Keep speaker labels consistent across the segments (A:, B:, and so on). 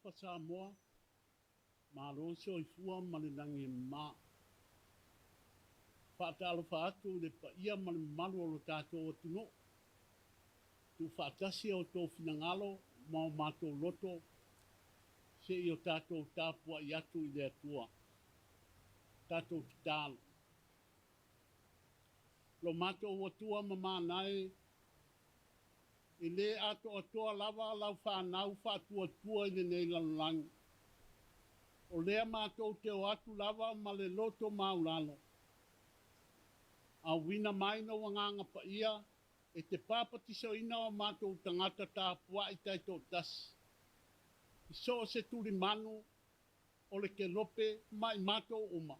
A: Talofa Samoa, malo le soifua ma le lagi e mama. Faatalofa atu i le paia ma le mamalu o lo tatou atunuu. Tuufaatasi o outou finagalo ma o matou loto se i o tatou tapuai atu i le Atua. Tatou tatalo. Lo matou Atua ma manae, e lē atoatoa lava lau fanau faatuatua i lenei lalolagi. O lea matou te o atu lava ma le loto maulalo. Auina mai lou Agaga Paia e te papatisoina o matou tagata tapuai taitoatasi i so o se tulimanu o le kelope ma i matou uma,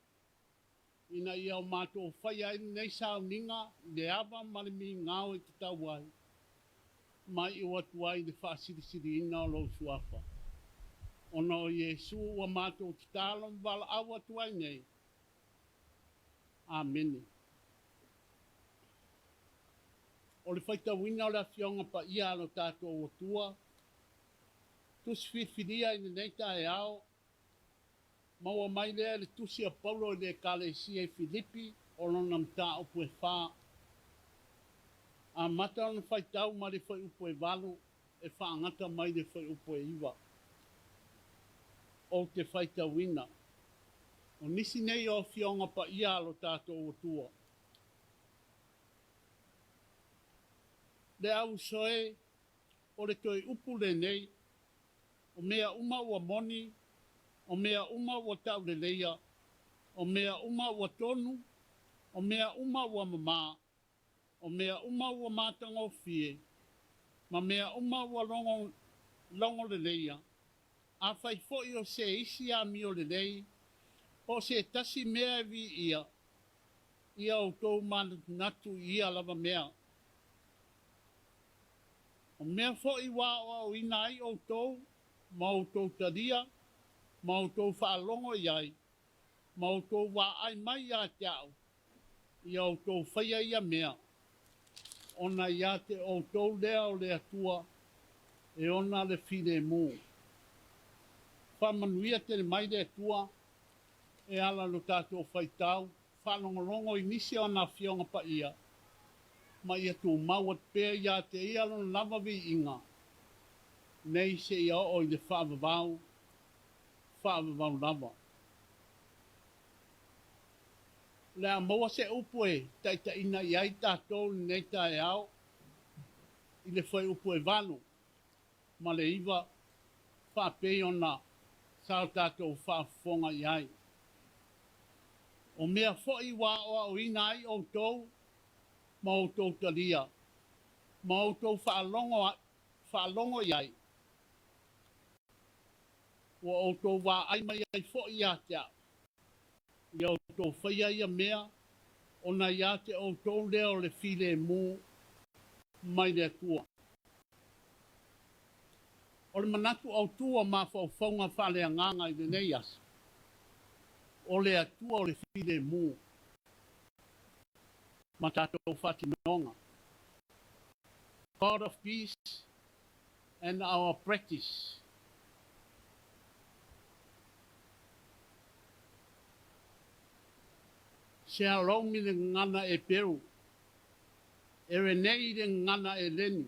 A: ina ia o matou faia ai lenei sauniga i le ava ma le migao e tatau ai, ma iu atu ai i le faasilisiliina o lou Suafa. Ona o Iesu ua matou tatalo ma valaau atu ai nei. Amene. O le faitauina o le Afioga Paia a lo tatou Atua, tusi filifilia i lenei taeao, maua mai lea i le tusi a Paulo i le Ekalesia i Filipi o lona mataupu e 4. Amata ona faitau mai le fuaiupu e 8 e faagata mai le fuaiupu e 9. Ou te faitauina. O nisi nei o afioga paia a lo tatou Atua. Le au uso e, o le toe upu lenei, o mea uma ua moni, o mea uma ua tauleleia, o mea uma ua tonu, o mea uma ua mamā, o mea uma ua matagofie, ma mea uma ua logo, logo leleia, afai foi o se isi amio lelei, po o se tasi mea e viia, ia outou manatunatu i ia lava mea. O mea foi ua aoaoina ai outou, ma outou talia, ma outou faalogo i ai, ma outou vaai mai ia te au, ia outou faia ia mea, ona ia te outou lea o le Atua e ona le filemu. Faamanuia tele mai le Atua e ala i lo tatou faitau, faalogologo i nisi o ana Afioga Paia, ma ia tumau atu pea ia te ia lona lava viiga, nei seia oo i le faavavau, faavavau lava. O le a maua se upu e taitaiina i ai tatou i lenei taeao i le fuaiupu e 8 ma le 9, faapei ona sa o tatou faafofoga i ai. O mea foi ua aoaoina ai outou ma outou talia, ma outou faalogo, faalogo i ai, ua outou vaai mai ai foi ia te au, ia outou faia ia mea, ona ia te outou lea o le filemu mai le Atua. O le manatu autu o mafaufauga faaleagaga i lenei aso, o le Atua o le filemu ma tatou faatinoga. God of peace and our practice. Shalom i le gagana Eperu, Erenei i le gagana Eleni,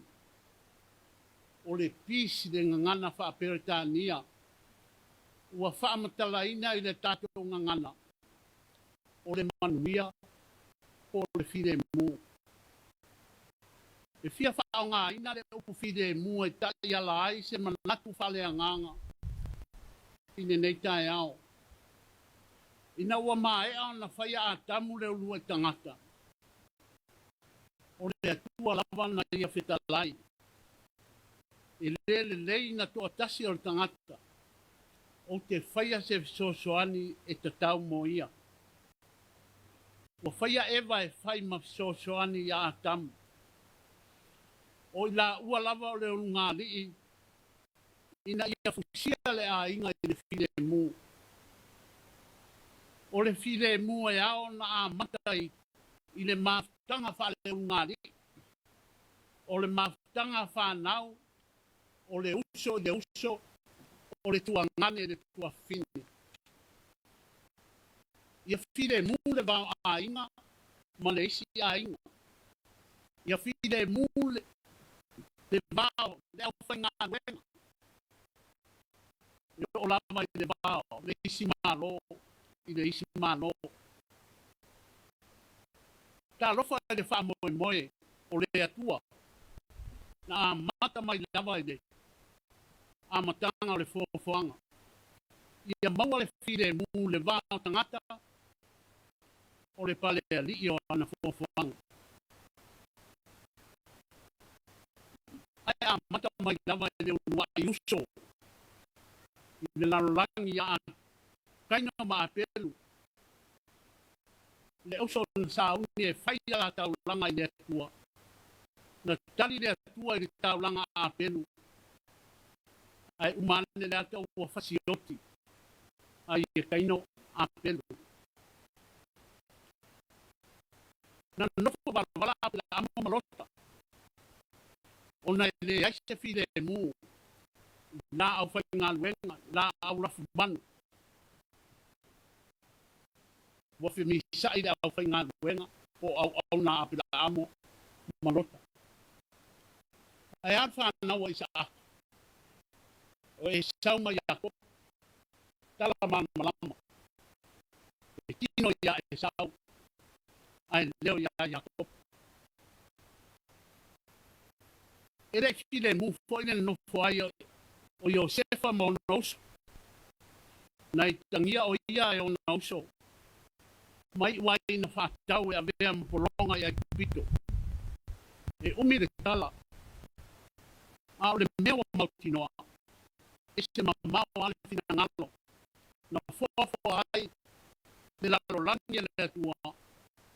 A: o le peace i le gagana Faa-Peretania, ua faamatalaina i le tatou gagana, o le manuia po o le filemu. E fia faaaogaina le upu filemu e taiala ai se manatu faaleagaga i lenei taeao. Ina ua maea ona faia Atamu le uluai tagata, o le Atua lava na ia fetalai. E le lelei na toatasi o le tagata, ou te faia se fesoasoani e tatau mo ia. Ua faia Eva e fai ma fesoasoani iā Atamu. O i laua lava o le ulugalii ina ia fusia le aiga i le filemu. O le filemu e ao ona amata i le mafutaga faale-ulugalii, o le mafutaga fanau, o le uso i le uso, O le tuagane i le tuafafine. Ia filemu le va o aiga ma le isi aiga. Ia filemu le va o le aufaigaluega e oo lava i le va o le isi Malo i le isi Malo. Talofa i le faamoemoe o le Atua na amata mai lava i le amataga o le foafoaga. Ia maua le filemu i le va o tagata o le palealii o ana foafoaga. Ae amata mai lava i le uluai uso i le lalolagi ia Kaina ma Apelu, le uso na sauni e fai a la taulaga i le Atua. Na tali le Atua i le taulaga a Apelu, ae uma ane le ata ua fasioti ai e Kaino Apelu. Na nonofo valavala Apelaamo ma Lota, ona e leai se filemu i la aufaigaluega, i la aulafumanu. Ua femisa'i le aufaigaluega po o auauna a Apelaamo ma Lota. Ae a le fanau a Isaaka, o Esau ma Iakopo, tala malamalama, e tino iā Esau, ae leo iā Iakopo. E le i filemu foi le nonofo ai o Iosefa ma ona uso. Na itagia o ia e ona uso, ma iu ai na faatau e avea ma pologa i Aikupito. E umi le tala, a o le mea ua mautinoa, e se mamao lava le finagalo na foafoa ai le lalolagi a le Atua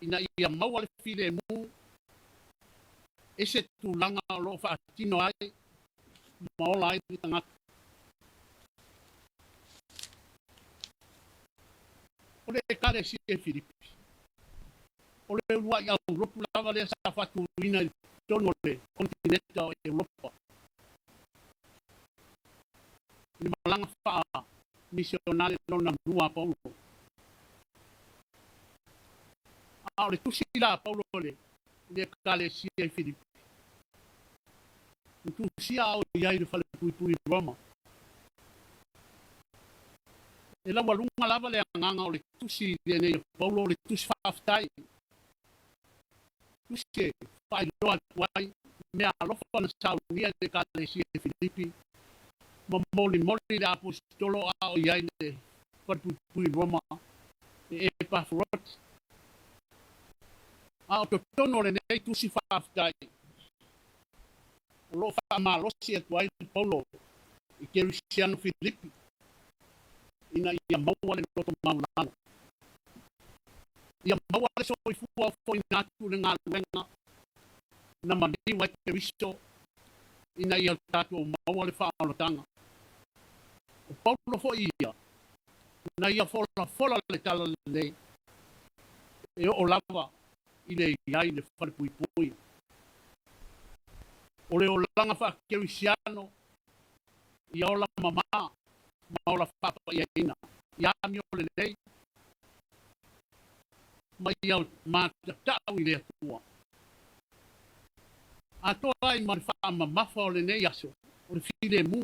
A: ina ia maua le filemu e se tulaga o lo o faatino ai ma ola ai le tagata. O le Ekalesia i Filipi, o le uluai aulotu lava lea sa faatuina i totonu o le konetineta o Europa i le malaga faa-misionale lona lua a Paulo. A o le tusi la a Paulo i le Ekalesia i Filipi, na tusia a o i ai i le falepuipui i Roma. E laualuga lava le agaga o le tusi lenei a Paulo, o le tusi faafetai, tusi e faailoa atu ai mea alofa na saunia i le Ekalesia i Filipi, ma molimoli le apositolo a o i ai i le falepuipui i Roma e Epafuroti. A o totonu o lenei tusi faafetai, o lo o faamalosi atu ai Paulo i Kerisiano Filipi ina ia maua le loto maualalo, ia maua le soifua ofoina atu i le galuega na maliu ai Keriso ina ia tatou maua le faaolataga. O Paulo foi ia, na ia folafola le talalelei e oo lava i le i ai i le falepuipui. O le olaga faakerisiano ia ola mamā ma ola faapaiaina, ia amio lelei ma ia matatau i le Atua. Atoa ai ma le faamamafa o lenei aso, o le filemu,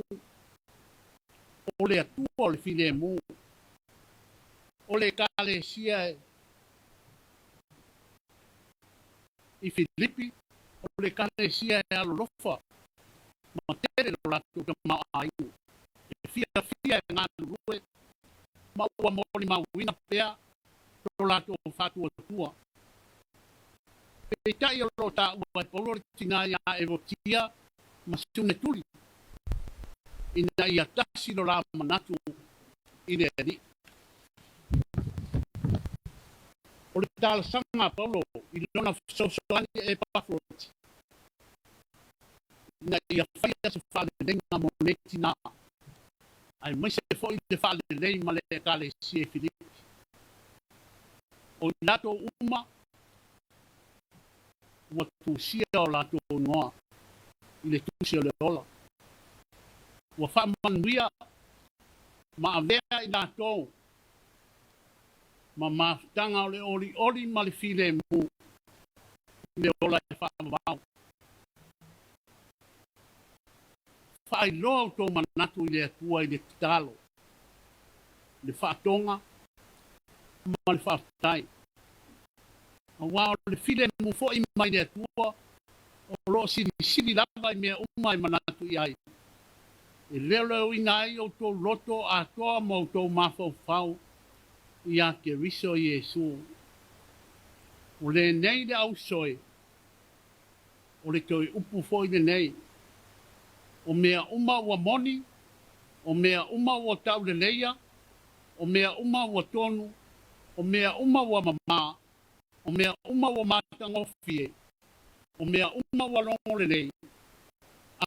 A: o le Atua o le filemu, o le Ekalesia e I Filipi, o le Ekalesia e alolofa ma tele lo latou tamaoaiga, e fiafia e galulue ma ua molimauina pea lo latou faatuatua. Peitai o lo o taua e Paulo le tina iā Evotia ma Sunetuli ina ia tasi lo la manatu i le Alii. O le talosaga a Paulo i lona fesoasoani e Epafroti ina ia faia se faaleleiga mo nei tinā, aemaise foi le faalelei ma le Ekalesia i Filipi. O i latou uma ua tusia o latou igoa i le Tusi o le Ola, ua faamanuia. Ma avea i latou ma mafutaga o le olioli ma le filemu i le ola e faavavau. Faailoa outou manatu i le Atua i le tatalo, le faatoga ma le faafetai. Aua o le filemu foi mai le Atua o lo o silisili lava i mea uma e manatu i ai, e leoleoina ai outou loto atoa ma outou mafaufau iā Keriso Iesu. O lenei le ausoe, o le toe upu foi lenei, o mea uma ua moni, o mea uma ua tauleleia, o mea uma ua tonu, o mea uma ua mamā, o mea uma ua matagofie, o mea uma ua logo lelei.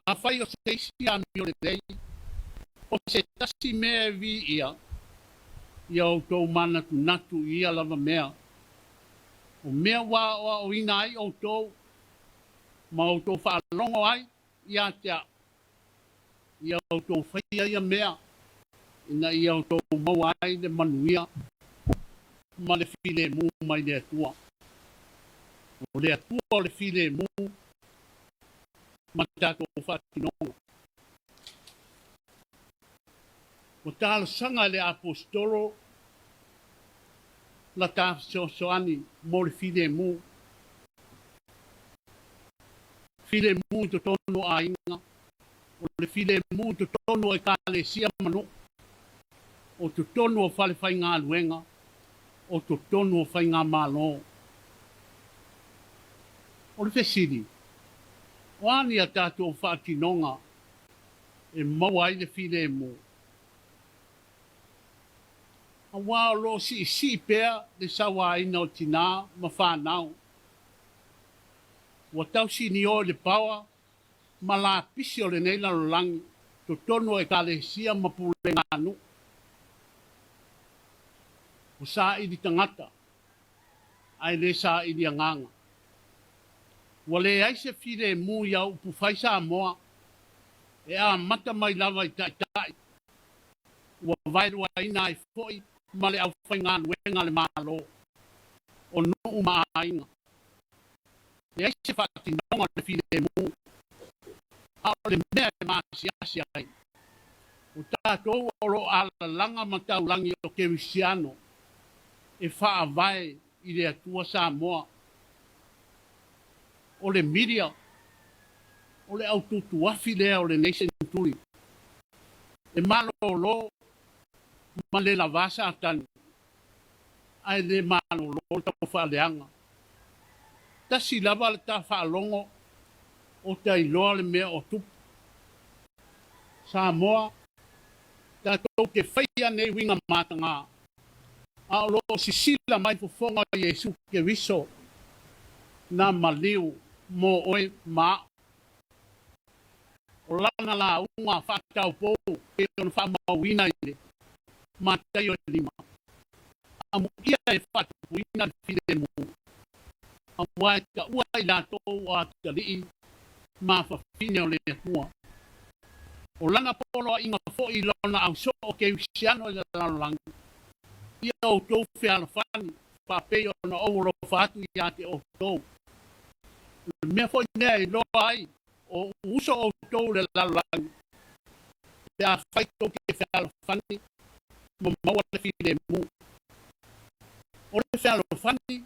A: Afai o se isi amio lelei, o se tasi mea e viia, ia outou manatunatu i ia lava mea. O mea ua aoaoina ai outou ma outou faalogo ai ia te au, ia outou faia ia mea, ina ia outou maua ai le manuia ma le filemu mai le Atua. O le Atua o le filemu ma tatou faatinoga. Ua talosaga e le Aposetolo la ta fesoasoani mo le filemu. Filemu i totonu o aiga, o le filemu i totonu o Ekalesia ma nuu, o totonu o fale faigaluega, o totonu o faigamalo. O le fesili, o a ni a tatou faatinoga e maua ai le filemu? Aua o lo o siisii pea le sauaina o tinā ma fanau. Ua tausinio i le paoa ma lapisi o lenei lalolagi totonu o Ekalesia ma pulega nuu. Ua saili tagata, ae le saili agaga. Ua leai se filemu i au upufai Samoa e amata mai lava i taitai, ua vaeluaina ai foi ma le aufaigaluega a le Malo, o nuu ma aiga. Leai se faatinoga o le filemu, a o le mea e maasiasi ai, o tatou o lo o alalaga ma taulagi o Kerisiano e faavae i le Atua Samoa. O le media, o le aututuafi lea o lenei seneturi, e malolo ma le lavā Satani, ae le malolo le taufaaleaga. Tasi lava le ta faalogo o tailoa le mea o tupu. Samoa, tatou te faia nei uiga matagā, a o lo o sisila mai fofoga o Iesu Keriso na maliu mo oe ma a'u. O lana lauga faataupou pei ona faamauina i le Mataio e lima, amuia e faatupuina le filemu, aua e taua i latou o atalii ma fafine o le Atua. O lana poloaiga foi i lona ausoo kerisiano i le lalolagi, ia outou fealofani faapei ona ou alofa atu ia te outou. O le mea foi lea e iloa ai o uso outou i le lalolagi, pe afai tou te fealofani ma maua le filemu. O le fealofani,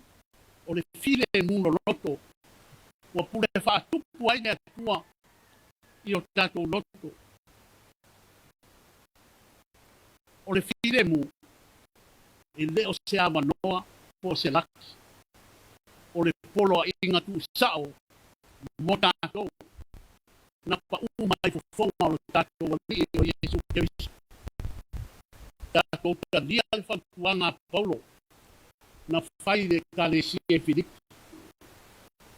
A: o le filemu loloto, ua pule faatupu ai le Atua i o tatou loto. O le filemu, e le o se avanoa po o se laki. O le poloaiga tuusao mo tatou na paʻū mai fofoga o lo tatou Alii o Iesu Keriso. Tatou talia le fautuaga a Paulo na fai i le Ekalesia i Filipi.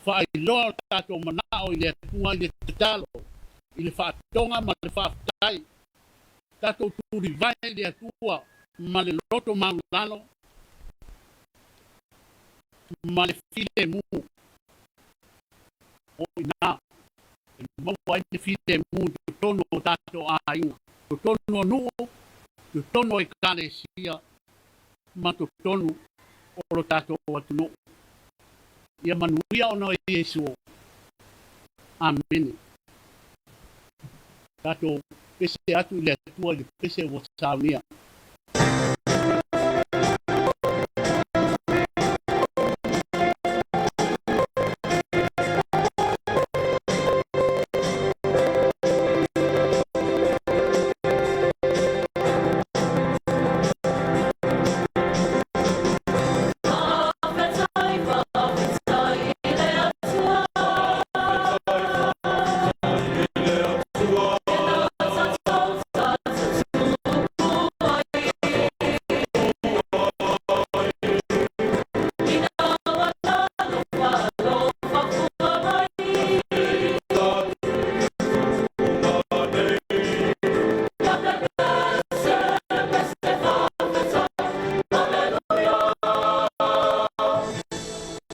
A: Faailoa o tatou manao i le Atua i le tatalo, i le faatoga ma le faafetai. Tatou tulivae i le Atua ma le loto maulalo ma le filemu. O i ina e maua ai le filemu i totonu o tatou aiga, totonu o nuu Totonu o Ekalesia ma totonu o lo tatou atunuu. Ia manuia ona o Iesu. Amene. Tatou pese atu i le Atua i le pese ua saunia.